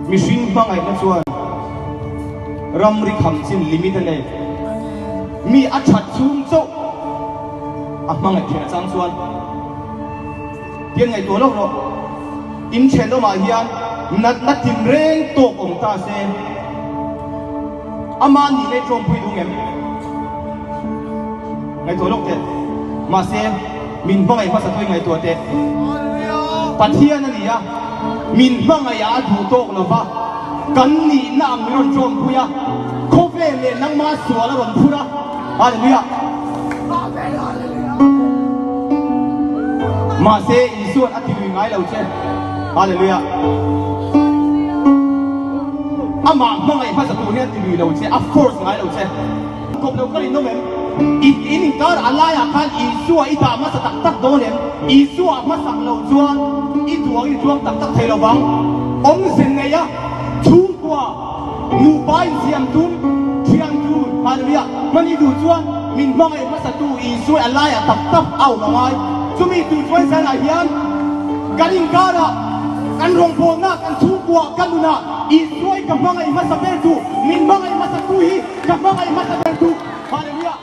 Mihring hmangaihna chuan ramri kham chin limit a nei. Mi a that chhung chauh a hmangaih thin a chang chuan tian ngaihtuah loh rawh. In thenawmah hian natna tinreng tawk awm ta se ama nihna i tawmpui duh ngem? Ngaihtuah lawk teh. Mahse, min hmangaih hmasa tawih ngaihtuah teh. Pathian a ni a, min hmangaihah a duh tawk lo va, kan nihna ang min rawn tawmpui a, khawvel leh nangma sual a rawn phur a. Hallelujah! Mahse, Isua'n a tilui ngai lo che. Hallelujah! Amah hmangaih hmasa tur hian a tilui lo che, a force ngai lo che. Kawp lo kal in awm em? I in inkar a laiah khan Isua i dah hmasa tak tak dawn em? Isua a hmasak loh chuan i duang i tluang tak tak thei lo vang. Awmze nei a chhungkua nupa insiam tum thian tur Hallelujah hman i duh chuan min hmangaih hmasatu Isua a laiah tak tak a awm a ngai. Chumi tur chuan zanah hian kan inkarah kan rawngbawlna kan chhungkua kan nunah Isua i ka hmangaih hmasa ber tu min hmangaih hmasatu hi Ka hmangaih hmasa ber tu. Hallelujah.